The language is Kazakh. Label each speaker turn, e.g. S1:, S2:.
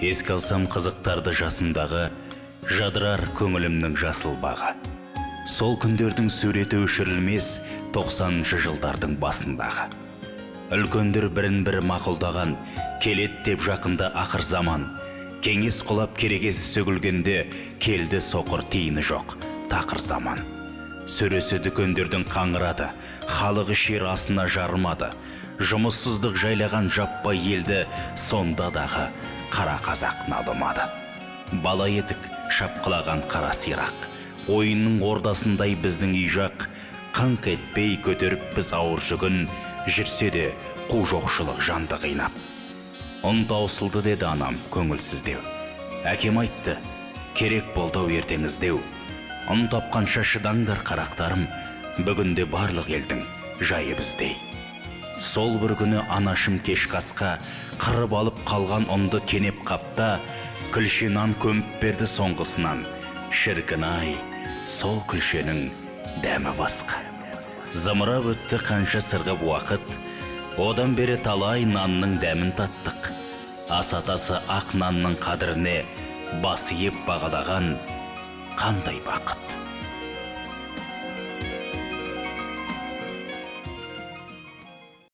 S1: Еске алсам қызықтарды жасымдағы, жадырар көңілімнің жасыл бағы. Сол күндердің суреті өшірілмес 90-шы жылдардың басындағы. Үлкендер бірін-бірі мақұлдаған, келет деп жақында ақыр заман. Кеңес құлап керегесі сөгілгенде, келді соқыр тиыны жоқ, тақыр заман. Сөресі дүкендердің қаңырады, халық ішер асына жарымады. Жұмыссыздық жайлаған жаппай елді, сонда дағы қара қазақ налымады. Бала едік, шапқылаған қара сирақ. Ойынның ордасындай біздің үй жақ, қаңқ етпей көтеріп біз ауыр жүгін, жүрсе де қу жоқшылық жанды қинап. Ұн таусылды деді анам көңілсіздеу. Әкем айтты, керек болды-ау ертең іздеу. Ұн тапқанша шыдаңдар қарақтарым, бүгінде барлық елдің жайы біздей. Сол бір күні анашым кешкі асқа қырып алып қалған ұнды кенеп қапта, күлше нан көміп берді соңғысынан. Шіркін-ай, сол күлшенің дәмі басқа. Зымырап өтті қанша сырғып уақыт, одан бері талай нанның дәмін таттық. Ас атасы ақ нанның қадіріне бас иіп бағалаған қандай бақыт.